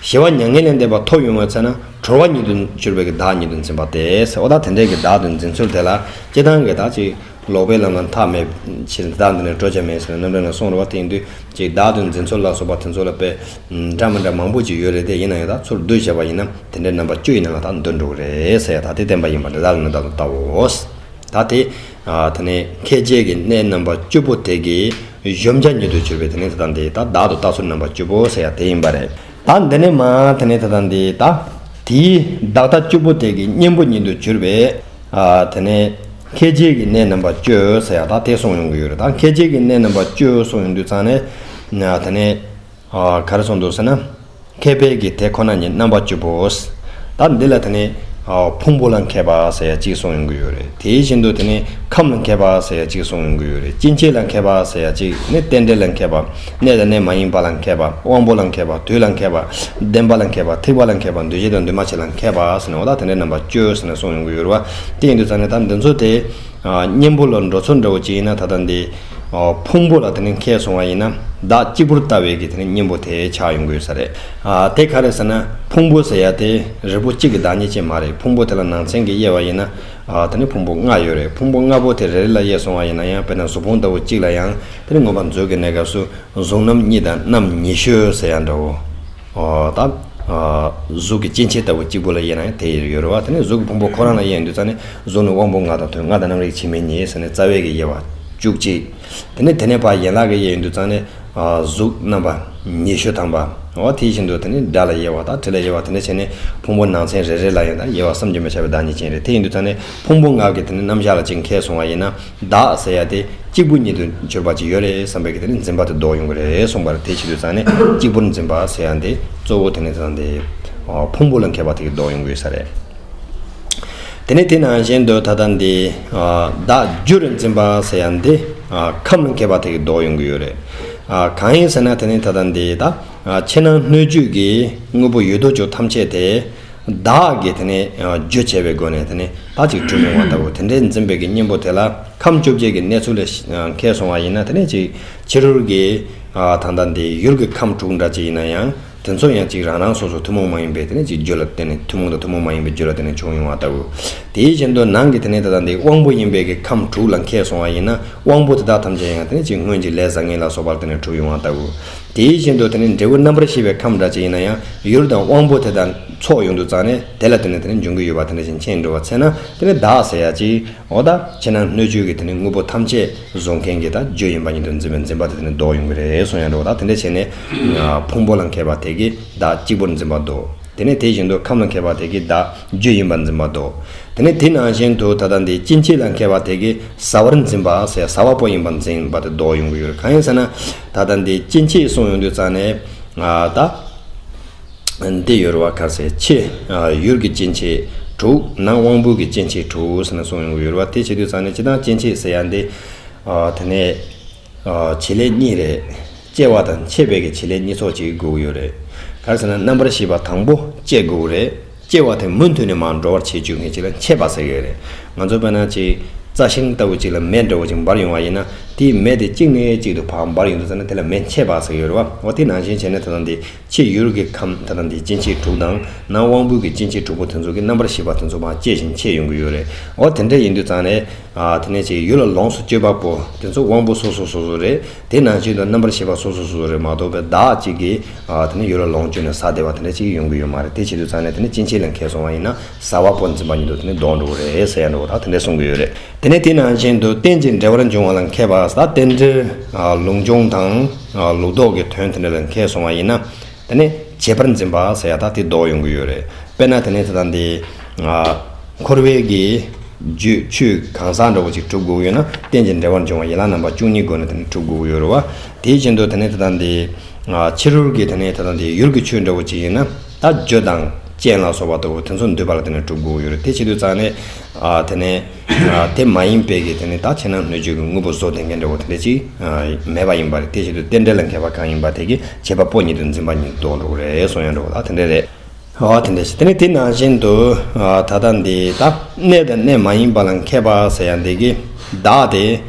ཞི་བ་མྱ་ངན་ལས་འདས་པ་ཐོབ་ཡོང་བའི་ཚེ་ན་གྲོལ་བ་ཉིད་དུ་གྱུར་པའི་གི་བདག་ཉིད་དུ་འཛིན་པ་སྟེ་ཟེར། འོ་ད་དེ་འདྲའི་གི་བདག་ཏུ་འཛིན་ཚུལ་དེ་ལ་སྤྱིར་བཏང་གི་ད་ཅིག་ལོག་པའི་ལམ་ལ་མཐའ་མེད་ཕྱིར་བདག་འདི་ནས་གྲོལ་བྱ་མེད་ཟེར་ནས་རྣམ་འགྲེལ་ནས་གསུངས་རེད་བ། དེ་ཡིན་དུས་ཅིག་བདག་ཏུ་འཛིན་ཚུལ་ལ་སོགས་པ་དེ་ཚོ་ལ་དཔེ་འདྲ་མི་འདྲ་མང་པོ་ཅིག་ཡོད་རེད་དེ། ཡིན་ན་ཡང་ད་ཚུར་བསྡུས་བྱས་པ་ཡིན་ན་དེ་འདྲའི་རྣམ་པ་བཅུ་ཡི་ནང་ལ་ད་འདུ་འགྲོ་གི་རེད་ཟེར་ཡ་ད་དེ་བསྟན་པ་ཡིན་པ་འདི་དག་ལ་ནི་ད་ལྟ་ལྟའོ། ད་དེ། ཨ་དེ་ནས་ཁྱད་བྱེད་ཀྱི་གནས་རྣམ་པ་བཅུ་པོ་དེ་གི་གཞོམ་བྱ་ཉིད་དུ་གྱུར་པའི་དེ་ནས་ད་ལྟ་འདི་ད་བདག་ཏུ་ལྟ་ཚུལ་རྣམ་པ་བཅུ་པོ་ཟེར་ཡ་དེ་ཡིན་པ་རེད། ད་འདི་ནས་མ་དེ་ནས་ད་ལྟ་འདི་ད་དེའི་བདག་ལྟ་བཅུ་པོ་དེ་གི་གཉེན་པོ་ཉིད་དུ་གྱུར་པའི། ཨ་དེ་ནས་ཁྱད་བྱེད་ཀྱི་གནས་རྣམ་པ་བཅུ་ཟེར་ཡ་ད་དེ་གསུངས་ཡོང་གི་ཡོད་རེད། ད་ཁྱད་བྱེད་ཀྱི་གནས་རྣམ་པ་བཅུ་གསུངས་ཡོང་དུས་ཙང་ནས། ཨ་དེ་ནས། ཨ་ག་རེ་གསུངས་འདུག་ཟེར་ན། མཁས་པས་ཀྱི་དེ་ཁོ་ན་ཉིད་རྣམ་པ་བཅུ་པོ། ད་འདི་ལ་དེ་ནས་ཨ་ཕུང་པོ་ལ་མཁས་པ་ཟེར་ཡ་གཅིག་གསུངས་ཡོང་གི་ཡོད་རེད། དེའི་བཞིན་དུ་དེ་ནས་ཁམས་ལ་མཁས་པ་ཟེར་ཡ་གཅིག་གསུངས་ཡོང་གི་ཡོད་རེད། སྐྱེ་མཆེད་ལ་མཁས་པ་ཟེར་ཡ་གཅིག་ནི་རྟེན་འབྲེལ་ལ་མཁས་པ། གནས་དང་གནས་མ་ཡིན་པ་ལ་མཁས་པ། དབང་པོ་ལ་མཁས་པ། དུས་ལ་མཁས་པ། བདེན་པ་ལ་མཁས་པ། ཐེག་པ་ལ་མཁས་པ། འདུས་བྱས་དང་འདུས་མ་བྱས་ལ་མཁས་པ་ཟེར་ནས་འོ་ད་དེ་འདྲའི་རྣམ་པ་བཅུ་ཟེར་ནས་གསུངས་ཡོང་གི་ཡོད་རེད་བ། དེ་ཡིན་དུས་ཙང་ནས་ད་འདི་ཚོ་དེ། ཨ་གཉེན་པོ་ལ་འགྲོ་ཚུལ་འདྲ་བོ་ཅིག་ཡིན་ན། ད་ལྟ་འདི་ཨ་ཕུང་པོ་ལ་དེ་ནས་མཁས་སོང་བ་ཡིན་ན། བདག་གཅིག་པུར་ལྟ་བའི་གི་དེ་ནས་གཉེན་པོ་དེ་ཆགས་ཡོང་གི་ཡོད་ས་རེད། ཨ་དེ་ག་རེ་ཟེར་ན། ཕུང་པོ་ཟེར་ཡ་དེ་རིལ་པོ་གཅིག་གི་བདག་ཉིད་ཅན་མ་རེད། ཕུང་པོ་དེ་ལ་ནང་ཚན་གྱི་དབྱེ་བ་ཡིན་ན། ཨ་དེ་ནས་ཕུང་པོ་ལྔ་ཡོད་རེད། ཕུང་པོ་ལྔ་པོ་དེ་རེ་རེ་ལ་དབྱེ་སོང་བ་ཡིན་ན་ཡང་། དཔེར་ན་གཟུགས་ཕུང་ལྟ་བུ་གཅིག་ལ་ཡང་དེ་ནས་མངོན་པར་མཛོད་ཀྱི་གནས་སྐབས་སུ་གཟུགས་རྣམ་གཉིས་དང་རྣམ་ཉི་ཤུ་ཟེར་ཡ་འདྲ་བོ། ཨོ་ད། ཨ་གཟུགས་ཀྱི་སྐྱེ་མཆེད་ལྟ་བུ་གཅིག་པུ་ལ་དབྱེ་ན་དེ་ཡོད་རེད་བ། དེ་ནས་གཟུགས་ཀྱི་ཕུང་པོ་ཁོ་རང་ལ་དབྱེ་ཡོང་དུས་ཙང་ནས། གཟུགས་ནི་དབང་པོ་ལྔ་དང་མཐུན། ལྔ་དང་རྣམ་རིག་ཕྱི་མའི་ཉིད་ཟེར་ནས་རྩ་བའི་གི་དབྱེ་བ་བཅུ་གཅིག་དེ་ནས་དེ་ནས་ཕར་ཡན་ལག་གི་དབྱེ་ཡོང་དུས་ཙང་ནས། ཨ་གཟུགས་རྣམ་པ་ཉི་ཤུ་ཐམ་པ། འོ་དེ་བཞིན་དུ་དེ་ནས་སྒྲ་ལ་དབྱེ་བ་དང་། དྲི་ལ་དབྱེ་བ། དེ་འདྲ་བྱས་ནས་ཕུང་པོ་ནང་ཚན་རེ་རེ་ལ་ཡང་ད་དབྱེ་བ་བསམ་གྱིས་མི་ཁྱབ་པའི་བདག་ཉིད་ཅན་རེད། དེ་ཡིན་དུས་ཙང་ནས་ཕུང་པོ་ལྔ་གི་དེ་ནས་རྣམ་གཞག་ལ་ཅིག་མཁས་སོང་བ་ཡིན་ན། བདག་ཟེར་ཡ་དེ་གཅིག་པུ་ཉིད་དུ་གྱུར་པ་ཅིག་ཡོད་རེད་བསམ་པའི་གི་དེ་ནི་འཛིན་པ་དེ་ལྡོག་ཡོང་གི་རེད་གསུངས་པ་རེད། དེ་བྱེད་དུས་ཙང་ནས་གཅིག་པུར་འཛིན་པ་ཟེར་ཡ་འདི་གཙོ་བོ་དེ་ནི་དེ་དང་དེ་ཕུང་པོ་ལ་མཁས་པ་དེ་གི་ལྡོག་ཡོང་གི་ཡོད་ས་རེད། དེ་ནས་དེ་ནང་བཞིན་དུ་ད་ལྟ་འདི་བདག་རྒྱུར་འཛིན་པ་ཟེར་ཡ་འདི་ཁམས་ལ་མཁས་པ་དེ་གི་ལྡོག་ཡོང་གི་ཡོད་རེད། གང་ཡིན་ཟེར་ན་དེ་ནི་ད་ལྟ་འདི་ད་ཕྱི་ནང་སྣོད་བཅུད་ཀྱི་དངོས་པོ་ཡོད་དོ་ཅོག་ཐམས་ཅད་དེ། བདག་གིས་དེ་ནས་རྒྱུ་བྱས་པའི་སྒོ་ནས་དེ་ནས་ད་ཅིག་གྲུབ་ཡོང་བ་ལྟ་བུ། དེ་འདྲའི་འཛིན་པའི་གི་གཉེན་པོ་དེ་ལ་ཁམས་བཅོ་བརྒྱད་ཀྱི་གནས་ཚུལ་ལ་མཁས་སོང་བ་ཡིན་ན། དེ་ནས་ཅིག་ཕྱི་རོལ་གྱི་ད་ལྟ་འདི་ཡུལ་གྱི་ཁམས་དྲུག་འདྲ་ཅིག་ཡིན་ན་ཡང་ དེ་ཚོ་ཡང་ཅིག་རང་རང་སོ་སོ་ཐུན་མོང་མ་ཡིན་པའི་དེ་ནས་ཅིག་རྒྱུ་ལ་བརྟེན་ནས་ཐུན་མོང་དང་ཐུན་མོང་མ་ཡིན་པའི་རྒྱུ་ལ་བརྟེན་ནས་བྱུང་ཡོང་བ་ལྟ་བུ། དེའི་བཞིན་དུ་ནང་གི་དེ་ནས་ད་ལྟ་འདི་དབང་པོ་ཡིན་པའི་གི་ཁམས་དྲུག་ལ་མཁས་སོང་བ་ཡིན་ན། དབང་པོ་དེ་དག་ཐམས་ཅད་ཡང་དེ་ནས་ཅིག་སྔོན་གྱི་ལས་བཟང་ངན་ལ་སོགས་པ་ལ་བརྟེན་ནས་གྲུབ་ཡོང་བ་ལྟ་བུ། དེའི་བཞིན་དུ་དེ་ནས་འབྲས་བུ་རྣམ་པར་ཤེས་པའི་ཁམས་འདྲ་ཅིག་ཡིན་ན་ཡང་ཡུལ་དང་དབང་པོ་དེ་དག་ཚོགས་ཡོང་དུས་ཙང་ནས་དེ་ལ་བརྟེན་ནས་དེ་ནས་འབྱུང་གི་ཡོད་པ་དེ་འདྲ་ཞིག་མཁྱེན་འགྲོ་བ་ཚེ་ན། དེ་ནས་བདག་ཟེར་ཡ་ཅིག་འོ་ད་ཕྱི་ནང་སྣོད་བཅུད་ཀྱི་དེ་ནས་དངོས་པོ་ཐམས་ཅད་བཟོ་མཁན་གྱི་ད་རྒྱུ་ཡིན་པ་ཉིད་དུ་འཛིན་པའི་འཛིན་པ་དེ་དེ་ནས་ལྡོག་ཡོང་གི་རེད་གསུང་ཡ་འགྲོ་བ། ད་དེ་འདྲ་བྱས་ནས་ཕུང་པོ་ལ་མཁས་པ་དེ་གིས་བདག་གཅིག་པུར་འཛིན་པ་ལྡོག་དེ་ནས་དེ་བཞིན་དུ་ཁམས་ལ་མཁས་པ་དེ་གིས་བདག་རྒྱུ་ཡིན་པར་འཛིན་པ་ལྡོག་དེ་ནས་དེ་ནང་བཞིན་དུ་ད་ལྟ་འདི་སྐྱེ་མཆེད་ལ་མཁས་པ་དེ་གིས་ཟ་བར་འཛིན་པ་ཟེར་ཟ་བ་པོ་ཡིན་པར་འཛིན་པ་དེ་ལྡོག་ཡོང་གི་ཡོད་རེད། གང་ཡིན་ཟེར་ན། ད་ལྟ་འདི་སྐྱེ་མཆེད་གསུངས་ཡོང་དུས་ཙང་ནས་ད། འདི་ཡོད་རེད་བ། ག་རེ་ཟེར། ཕྱི་ཡུལ་གྱི་སྐྱེ་མཆེད་དྲུག་ནང་དབང་པོ་གི་སྐྱེ་མཆེད་དྲུག་ཟེར་ནས་གསུངས་ཡོང་གི་ཡོད་རེད་བ། དེ་བྱེད་དུས་ཙང་ནས་སྤྱིར་བཏང་སྐྱེ་མཆེད་ཟེར་ཡ་འདི་དེ་ནས་བྱེད་ལས་གཉིས་རེད། སྐྱེ་བ་དང་མཆེད་པའི་གི་བྱེད་ལས་གཉིས་ཚོགས་གཅིག་དགོས་ཀྱི་ཡོད་རེད། ག་རེ་ཟེར་ན་རྣམ་པར་ཤེས་པ་དང་པོ་སྐྱེ་དགོས་ཀྱི་རེད། སྐྱེ་བ་དེ་མུ་མཐུད་ནས་མར་འགྲོ་བར་བྱེད་བཅུག་མཁན་ཅིག་ལ་མཆེད་པ་ཟེར་གྱི་ཡོད་རེད། ང་ཚོ་དཔེར་ན་ཅིག་རྩྭ་ཤིང་ལྟ་བུ་ཅིག་ལ་མེ་འདྲ་བོ་ཅིག་འབར་ཡོང་བ་ཡིན་ན། དེའི་མེ་དེ་གཅིག་ནས་གཅིག་ཏུ་ཕར་འབར་ཡོང་དུས་ཙང་ནས་དེ་ལ་མེ་མཆེད་པ་ཟེར་གྱི་ཡོད་རེད་བ། འོ་དེ་ནང་བཞིན་བྱས་ནས་ད་ལྟ་འདི་ཕྱི་ཡུལ་གྱི་ཁམས་ད་ལྟ་འདི་སྐྱེ་མཆེད་དྲུག་དང་ནང་དབང་པོ་གི་སྐྱེ་མཆེད་དྲུག་པོ་དེ་ཚོ་གི་རྣམ་པར་ཤེས་པ་དེ་ཚོ་མར་སྐྱེ་ཞིང་མཆེད་ཡོང་གི་ཡོད་རེད། འོ་དེ་འདྲ་ཡིན་དུས་ཙང་ནས། ཨ་དེ་ནས་ཅིག་ཡུལ་ལ་ལོངས་སུ་སྤྱོད་པ་པོ་དེ་ཚོ་དབང་པོ་སོ་སོ་སོ་སོ་རེད། དེ་ནང་བཞིན་དུ་རྣམ་པར་ཤེས་པ་སོ་སོ་སོ་སོ་རེད་མ་གཏོགས་པའི་བདག་གཅིག་གིས་ཨ་དེ་ནས་ཡུལ་ལ་ལོངས་སྤྱོད་ནས་ཟ་བདེ་བ་དེ་འདྲ་ཅིག་ཡོང་གི་ཡོད་མ་རེད། དེ་བྱེད་དུས་ཙང་ནས་དེ་ནས་སྐྱེ་མཆེད་ལ་མཁས་སོང་བ་ཡིན་ན་ཟ་བ་པོ་འཛིན་པ་ཉིད་དུ་དེ་ནས་ལྡོག་འགྲོ་གི་རེད་ཟེར་ཡ་འདྲ་བོ་ད་དེ་འདྲ་གསུང་གི་ཡོད་རེད། དེ་ནས་དེ་ནང་བཞིན་དུ་རྟེན་ཅིང་འབྲེལ་བར་འབྱུང་བ་ལ་མཁས་པ་ཟེར། རྟེན་འབྲེལ་ལུགས་འབྱུང་དང་ལུགས་ལྡོག་གི་དོན་དེ་འདྲ་ལ་མཁས་སོང་བ་ཡིན་ན། དེ་ནས་བྱེད་པར་འཛིན་པ་ཟེར་ཡ་ད་དེ་ལྡོག་ཡོང་གི་ཡོད་རེད། དཔེར་ན་དེ་ནས་དེ་དང་དེ། འཁོར་བའི་གི་རྒྱུ་ཆོས་གང་ཟག་འདྲ་བོ་ཅིག་གྲུབ་དགོས་ཡོད་ན་རྟེན་ཅིང་འབྲེལ་བར་འབྱུང་བ་ཡན་ལག་རྣམ་པ་བཅུ་གཉིས་སྒོ་ནས་དེ་ནས་གྲུབ་དགོས་ཡོད་རེད་བ། དེ་བཞིན་དུ་དེ་ནས་དེ་དང་དེ། ཕྱི་རོལ་གྱི་དེ་ནས་དེ་དང་དེ་ཡུལ་གྱི་ཆོས་འདྲ་བོ་ཅིག་ཡིན་ན་ད་རྒྱུ་དང་རྐྱེན་ལ་སོགས་པ་ལྟ་བུ་དེ་ཚོ་འདུས་པ་ལ་དེ་ནས་གྲུབ་དགོས་ཡོད་རེད། དེ་བྱེད་དུས་ཙང་ནས། དེ་ནས། དེ་མ་ཡིན་པའི་གི་དེ་ནས་ད་ཕྱི་ནང་སྣོད་བཅུད་ཀྱི་དངོས་པོ་བཟོ་ལྡན་མཁན་འདྲ་བོ་དེ་འདྲ་ཅིག་མེད་པ་ཡིན་པ་རེད། དེ་བཞིན་དུ་རྟེན་འབྲེལ་ལ་མཁས་པ་གང་ཡིན་པ་དེ་གིས་བྱེད་པ་པོ་ཉིད་དུ་འཛིན་པ་ཉིད་ལྡོག་འགྲོ་གི་རེད་གསུང་ཡ་འདྲ་བོ་ད་དེ་འདྲ་རེད། འོ་དེ་འདྲ་ཞིག་དེ་ནས་དེ་ནང་བཞིན་དུ་ད་ལྟ་འདི་ད་གནས་དང་གནས་མ་ཡིན་པ་ལ་མཁས་པ་ཟེར་ཡ་འདི་གིས་བདག་དེ་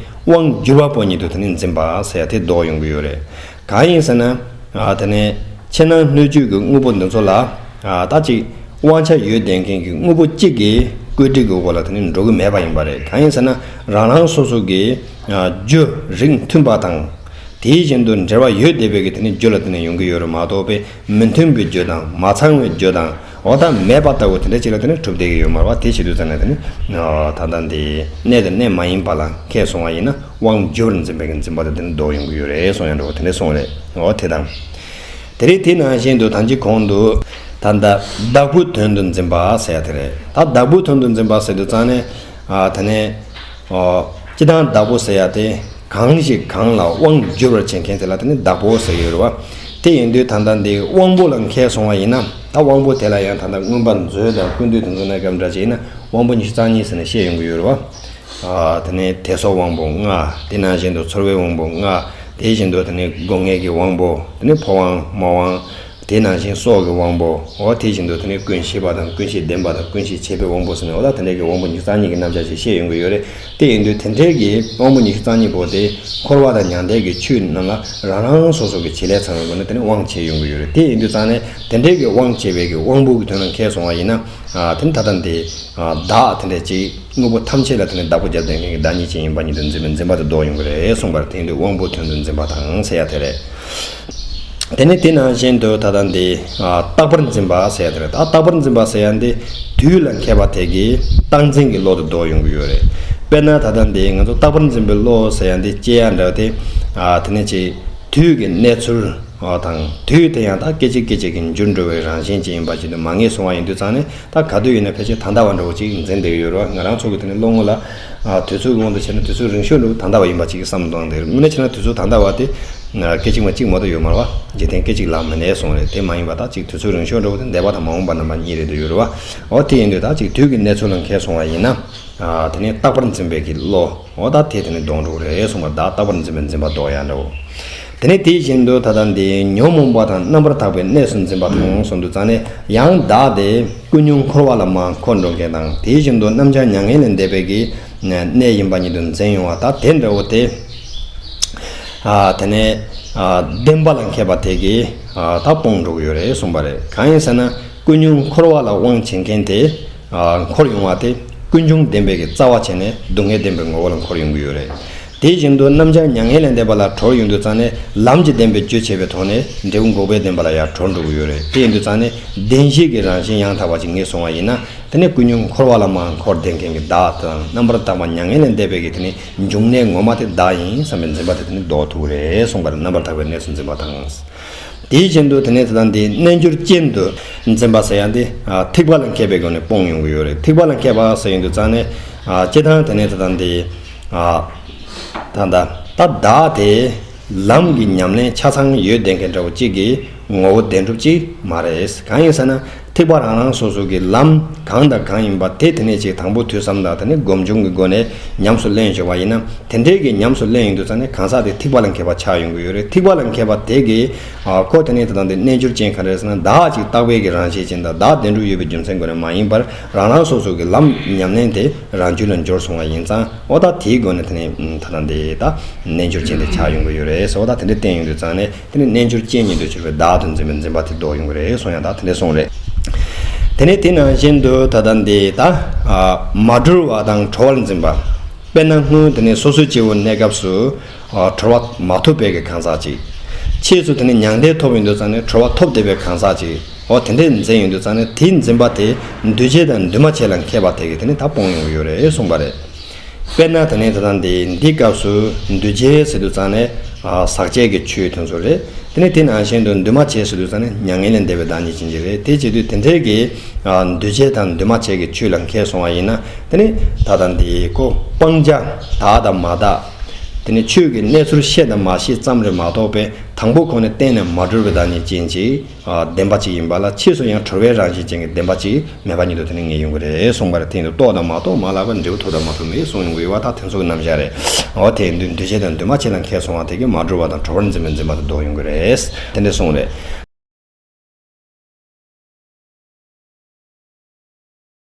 དབང་བསྒྱུར་བ་པོ་ཉིད་དུ་དེ་ནས་འཛིན་པ་ཟེར་ཡ་དེ་ལྡོག་ཡོང་གི་ཡོད་རེད། གང་ཡིན་ཟེར་ན། དེ་ནས་ཕྱི་ནང་སྣོད་བཅུད་ཀྱི་དངོས་པོ་འདི་ཚོ་ལ་ད་ཅིག་དབང་ཆ་ཡོད་བསྡད་མཁན་གྱི་དངོས་པོ་གཅིག་གི་བཀོད་སྒྲིག་གི་འོག་ལ་དེ་ནས་འགྲོ་གི་མེད་པ་ཡིན་པ་རེད། གང་ཡིན་ཟེར་ན་རང་རང་སོ་སོ་གི་རྒྱུ་རིགས་མཐུན་པ་དང་། དེའི་བཞིན་དུ་འབྲེལ་བ་ཡོད་བསྡད་པའི་གི་དེ་ནས་རྒྱུ་ལ་དེ་ནས་ཡོང་གི་ཡོད་རེད་མ་གཏོགས་པའི་མི་མཐུན་པའི་རྒྱུ་དང་མ་ཚང་བའི་རྒྱུ་དང་འོ་ད་མེད་པ་ལྟ་བུ་དེ་འདྲ་ཅིག་ལ་དེ་ནས་གྲུབ་བསྡད་ཀྱི་ཡོད་མ་རེད་བ། དེ་བྱེད་དུས་ཙང་ནས་དེ་ནས་ད་ལྟ་འདི་གནས་དང་གནས་མ་ཡིན་པ་ལ་མཁས་སོང་བ་ཡིན་ན་དབང་བསྒྱུར་འཛིན་པའི་གི་འཛིན་པ་དེ་དེ་ནས་ལྡོག་ཡོང་གི་ཡོད་རེད་གསུང་ཡ་འདྲ་བོ་དེ་འདྲ་གསུངས་རེད། འོ་དེ་དང་། དེ་རིང་དེ་ནང་བཞིན་དུ་ད་ཅི་གོང་དུ་ད་ལྟ་བདག་པོའི་དོན་དུ་འཛིན་པ་ཟེར་ཡ་དེ་རེད། ད་བདག་པོའི་དོན་དུ་འཛིན་པ་ཟེར་དུས་ཙང་ནས་དེ་ནས། སྤྱིར་བཏང་བདག་པོ་ཟེར་ཡ་དེ་གང་ཞིག་གང་ལ་དབང་བསྒྱུར་བར་བྱེད་མཁན་དེ་ལ་དེ་ནི་བདག་པོ་ཟེར་གྱི་ཡོད་རེད་བ། དེ་ཡིན་དུས་ད་ལྟ་འདི་དབང་པོ་ལ་མཁས་སོང་བ་ཡིན་ན་ད་དབང་པོ་དེ་ལ་ཡང་ད་ལྟ་མངོན་པ་མཛོད་དང་ཀུན་བཏུས་དེ་ཚོ་ནས་སྐབས་འདྲ་ཅིག་ཡིན་ན་དབང་པོ་ཉི་ཤུ་རྩ་གཉིས་ཟེར་ནས་བཤད་ཡོང་གི་ཡོད་རེད་བ། དེ་ནས་དད་སོགས་དབང་པོ་ལྔ། དེ་ནང་བཞིན་དུ་ཚོར་བའི་དབང་པོ་ལྔ། དེ་བཞིན་དུ་དེ་ནས་སྒོ་ལྔའི་གི་དབང་པོ། དེ་ནས་ཕོ་དབང་རྨོ་དབང་། དེ་ནང་བཞིན་སྲོག་གི་དབང་པོ། འོ་དེ་བཞིན་དུ་དེ་ནས་ཀུན་ཤེས་པ་དང་ཀུན་ཤེས་ལྡན་པ་དང་ཀུན་ཤེས་བྱེད་པའི་དབང་པོ་ཟེར་ནས་འོ་ད་དེ་འདྲའི་གི་དབང་པོ་ཉི་ཤུ་རྩ་གཉིས་ཀྱི་རྣམ་གཞག་ཅིག་བཤད་ཡོང་གི་ཡོད་རེད། དེ་ཡིན་དུས་དེ་འདྲའི་གི་དབང་པོ་ཉི་ཤུ་རྩ་གཉིས་པོ་དེ་འཁོར་བ་དང་མྱང་འདས་ཀྱི་ཆོས་རྣམས་ལ་རང་རང་སོ་སོ་གི་བྱེད་ལས་ཚང་བའི་སྒོ་ནས་དེ་ནས་དབང་བྱས་ཡོང་གི་ཡོད་རེད། དེ་ཡིན་དུས་ཙང་ནས་དེ་འདྲའི་གི་དབང་བྱས་པའི་གི་དབང་པོ་གི་དོན་ལ་མཁས་སོང་བ་ཡིན་ན། དེ་ནི་ད་ལྟ་འདི་བདག་དེ་འདྲ་ཅིག་དངོས་པོ་ཐམས་ཅད་ལ་དེ་ནི་བདག་པོ་རྒྱབ་བསྡད་མཁན་གྱི་བདག་ཉིད་ཅན་ཡིན་པ་ཉིད་དུ་འཛིན་པའི་འཛིན་པ་དེ་ལྡོག་ཡོང་གི་རེད་གསུངས་པར་དེ་ཡིན་དུས་དབང་པོའི་དོན་དུ་འཛིན་པ་དང་ཟེར་ཡ་དེ་རེད། དེ་ནས་དེ་ནང་བཞིན་དུ་ད་ལྟ་འདི་རྟག་པར་འཛིན་པ་ཟེར་ཡ་དེ་རེད། ད་རྟག་པར་འཛིན་པ་ཟེར་ཡ་འདི་དུས་ལ་མཁས་པ་དེ་གིས་རྟག་འཛིན་གྱི་བློ་དེ་ལྡོག་ཡོང་གི་ཡོད་རེད། དཔེར་ན་ད་ལྟ་འདི་ང་ཚོ་རྟག་པར་འཛིན་པའི་བློ་ཟེར་ཡ་འདི་སྐྱེ་ཡ་འདྲ་དེ་དེ་ནས་ཅིག་དུས་ཀྱི་གནས་ཚུལ་དང་དུས་དེ་ཡང་ད་སྐད་ཅིག་སྐད་ཅིག་གིས་འགྱུར་འགྲོ་བའི་རང་བཞིན་ཅིག་ཡིན་པ་ཅིག་ཏུ་མ་ངེས་སོང་བ་ཡིན་དུས་ཙང་ནས། ད་ག་དུས་ཡིན་ན་ཕལ་ཆེར་ད་ལྟ་བ་འདྲ་བོ་ཅིག་འཛིན་བསྡད་ཀྱི་ཡོད་རེད་བ། ང་རང་ཚོ་གི་དེ་ནས་བློ་ངོ་ལ་དུས་ཚོད་ཀྱི་དབང་དུ་བྱས་ན་དུས་ཚོད་རིང་ཤོས་འདྲ་བོ་ད་ལྟ་བ་ཡིན་པ་ཅིག་བསམ་བློ་བཏང་བསྡད་ཀྱི་རེད། དངོས་གནས་བྱས་ན་དུས་ཚོད་ད་ལྟ་བ་དེ་སྐད་ཅིག་མ་གཅིག་མ་གཏོགས་ཡོད་མ་རེད་བ། འཇིག་རྟེན་སྐད་ཅིག་ལ་མི་གནས་གསུངས་རེད། དེ་མ་ཡིན་པ་ད་ཅིག་དུས་ཚོད་རིང་ཤོས་འདྲ་བོ་དེ་འདས་པ་དང་མ་འོངས་པ་རྣམ་པ་གཉིས་རེད་འདུག་ཡོད་རེད་བ། འོ་དེ་ཡིན་དུས་ད་ཅིག་དུས་ཀྱི་གནས་ཚུལ་ལ་མཁས་སོང་བ་ཡིན་ན། དེ་ནས་རྟག་པར་འཛིན་པའི་གི་བློ། འོ་ད་དེ་དེ་ནས་ལྡོག་འགྲོ་གི་རེད་གསུངས་པ། ད་རྟག་པར་འཛིན་པའི་འཛིན་པ་ལྡོག་ཡ་འདྲ་བོ། དེ་ནས་དེ་བཞིན་དུ་ད་ལྟ་འདི་ཉོན་མོངས་པ་དང་རྣམ་པར་དག་པའི་གནས་སུ་འཛིན་པ་དང་གསུངས་དུས་ཙང་ནས་ཡང་བདག་དེ་ཀུན་ཉོན་འཁོར་བ་ལ་མར་འཁོར་འགྲོ་མཁན་དང་དེ་བཞིན་དུ་རྣམ་སྦྱང་མྱ་ངན་ལས་འདས་པའི་གི་གནས་ཡིན་པ་ཉིད་དུ་འཛིན་ཡོང་བ་ད་དེ་འདྲ་བོ་དེ། དེ་ནས་ ཨ་བདེན་པ་ལ་མཁས་པ་དེ་གིས་ཨ་ད་སྤོང་འགྲོ་གི་ཡོད་རེད་གསུངས་པ་རེད། གང་ཡིན་ཟེར་ན་ཀུན་འབྱུང་འཁོར་བ་ལ་དབང་བྱེད་མཁན་དེ་ཨ་འཁོར་ཡོང་བ་དེ་ཀུན་འབྱུང་བདེན་པའི་གི་རྩ་བ་བྱས་ནས་སྡུག་བསྔལ་བདེན་པའི་ངོ་བོ་ལ་འཁོར་ཡོང་གི་ཡོད་རེད། དེ་བཞིན་དུ་རྣམ་བྱང་མྱ་ངན་ལས་འདས་པ་ལ་གྲོལ་ཡོང་དུས་ཙང་ནས་ལམ་གྱི་བདེན་པའི་རྒྱུ་བྱས་པའི་ཐོག་ནས་འབྲས་བུ་འགོག་པའི་བདེན་པ་ལ་ཡང་གྲོལ་འགྲོ་གི་ཡོད་རེད། དེ་ཡིན་དུས་ཙང་ནས་བདེན་བཞི་གི་རང་བཞིན་ཡང་དག་པ་ཅིག་ངེས་སོང་བ་ཡིན་ན། དེ་ནས་ཀུན་འབྱུང་འཁོར་བ་ལ་མར་འཁོར་བསྡད་མཁན་གྱི་བདག་དང་རྣམ་པར་དག་པ་མྱ་ངན་ལས་འདས་པའི་གི་དེ་ནི་འབྱུང་གནས་ངོ་མ་དེ་བདག་ཡིན་བསམ་པའི་འཛིན་པ་དེ་དེ་ནི་ལྡོག་ཐུབ་རེད་གསུངས་པ་རེད། རྣམ་པར་དག་པའི་གནས་སུ་འཛིན་པ་དང་། དེའི་རྐྱེན་དུ་དེ་ནས་ད་ལྟ་འདི་རྣལ་འབྱོར་ཅན་དུ་འཛིན་པ་ཟེར་ཡ་འདི་ཨ་ཐེག་པ་ལ་མཁས་པའི་སྒོ་ནས་སྤོང་ཡོང་གི་ཡོད་རེད། ཐེག་པ་ལ་མཁས་པ་ཟེར་ཡོང་དུས་ཙང་ནས་ཨ་སྤྱིར་བཏང་དེ་ནས་ད་ལྟ་འདི་ཨ་ད་ལྟ་ད་བདག་དེ་ལམ་གྱི་ཉམས་ལེན་ཆ་ཚང་ཡོད་བསྡད་མཁན་འདྲ་བོ་གཅིག་གི་ངོ་བོ་བདེན་གྲུབ་ཅིག་མ་རེད། གང་ཡིན་ཟེར་ན་ཐེག་པ་རང་རང་སོ་སོ་གི་ལམ་གང་དང་གང་ཡིན་པ་དེ་དེ་ནས་ཅིག་དང་པོ་ཐོས་བསམ་དང་དེ་ནས་སྒོམ་བྱུང་གི་སྒོ་ནས་ཉམས་སུ་ལེན་བྱུང་བ་ཡིན་ན། དེ་འདྲའི་གི་ཉམས་སུ་ལེན་ཡོང་དུས་ཙང་ནས་གང་ཟག་དེ་ཐེག་པ་ལ་མཁས་པ་ཆགས་ཡོང་གི་ཡོད་རེད། ཐེག་པ་ལ་མཁས་པ་དེ་གིས་ཨ་ཁོ་དེ་ནས་ད་ལྟ་འདི་རྣལ་འབྱོར་ཅན་ག་རེ་ཟེར་ན་བདག་ཅིག་རྟག་པའི་གི་རང་བཞིན་ཅན་དང་བདག་བདེན་གྲུབ་ཡོད་པའི་རྒྱུ་མཚན་སྒོ་ནས་མ་ཡིན་པར་རང་རང་སོ་སོ་གི་ལམ་ཉམས་ལེན་དེ་རང་རྒྱུད་ལ་འབྱོར་སོང་བ་ཡིན་ཙང་འོ་ད་དེའི་སྒོ་ནས་དེ་ནས་ད་ལྟ་འདི་ད་རྣལ་འབྱོར་ཅན་དེ་ཆགས་ཡོང་གི་ཡོད་རེད་ཟེར། འོ་ད་དེ་འདྲ་བསྟན་ཡོང་དུས་ཙང་ནས་དེ་ནས་རྣལ་འབྱོར་ཅན་ཉིད་དུ་གྱུར་པའི་བདག་ཏུ་འཛིན་པའི་འཛིན་པ་དེ་ལྡོག་ཡོང་གི་རེད་གསུངས་ཡ་ད་དེ་འདྲ་གསུངས་རེད། དེ་ནས་དེ་ནང་བཞིན་དུ་ད་ལྟ་འདི་ད་ཨ་མ་གྲོལ་བ་དང་གྲོལ་བར་འཛིན་པ། དཔེར་ན་སྔོན་དེ་ནས་སོ་སོའི་སྐྱེ་བོ་གནས་སྐབས་སུ་ཨ་གྲོལ་བ་མ་ཐོབ་པའི་གི་གང་ཟག་ཅིག་ཕྱིས་སུ་དེ་ནས་མྱང་འདས་ཐོབ་ཡོང་དུས་ཙང་ནས་གྲོལ་བ་ཐོབ་བསྡད་པའི་གང་ཟག་ཅིག་འོ་དེ་འདྲའི་འཛིན་ཡོང་དུས་ཙང་ནས་དེའི་འཛིན་པ་དེ་འདུས་བྱས་དང་འདུས་མ་བྱས་ལ་མཁས་པ་དེ་གིས་དེ་ནས་ད་སྤོང་ཡོང་གི་ཡོད་རེད་གསུངས་པ་རེད། དཔེར་ན་དེ་ནས་ད་ལྟ་འདི་འདི་སྐབས་སུ་འདུས་བྱས་ཟེར་དུས་ཙང་ནས་ཨ་ཟག་བཅས་ཀྱི་ཆོས་དེ་ཚོ་རེད། དེ་ནས་དེ་ནང་བཞིན་དུ་འདུས་མ་བྱས་ཟེར་དུས་ཙང་ནས་མྱ་ངན་ལས་འདས་པའི་བདག་ཉིད་ཅན་གྱི་རེད། དེ་བྱེད་དུས་དེ་འདྲའི་གི་ཨ་འདུས་བྱས་དང་འདུས་མ་བྱས་ཀྱི་ཆོས་ལ་མཁས་སོང་བ་ཡིན་ན། དེ་ནས་ད་ལྟ་འདི་ཁོ་སྤང་བྱ་དག་དང་མ་དག་དེ་ནས་ཆོས་ཀྱི་གནས་ཚུལ་ཤེས་དང་མ་ཤེས་ཙམ་རེ་མ་གཏོགས་པའི་དང་པོ་ཁོ་ནས་གཏན་ནས་མ་གྲོལ་བའི་བདག་ཉིད་ཅན་གྱི་ཨ་བདེན་པ་ཅིག་ཡིན་པ་ལ་ཕྱིས་སུ་ཡང་གྲོལ་བའི་རང་བཞིན་ཅན་གྱི་བདེན་པ་ཅིག་མེད་པ་ཉིད་དུ་དེ་ནི་ངེས་ཡོང་གི་རེད་གསུངས་པ་རེད། དེ་ཡིན་དུས་རྟོགས་དང་མ་རྟོགས་མ་ལགས་པ་འབྲས་བུ་ཐོབ་དང་མ་ཐོབ་མེད་གསུངས་ཡོང་གི་ཡོད་པ་ད་དེ་ཚོ་གི་རྣམ་གཞག་རེད། འོ་དེ་ཡིན་དུས་འདུས་བྱས་དང་འདུས་མ་བྱས་ལ་མཁས་སོང་བ་དེ་གིས་མ་གྲོལ་བ་དང་གྲོལ་བར་འཛིན་པའི་འཛིན་པ་དེ་ལྡོག་ཡོང་གི་རེད། དེ་འདྲ་གསུངས་རེད།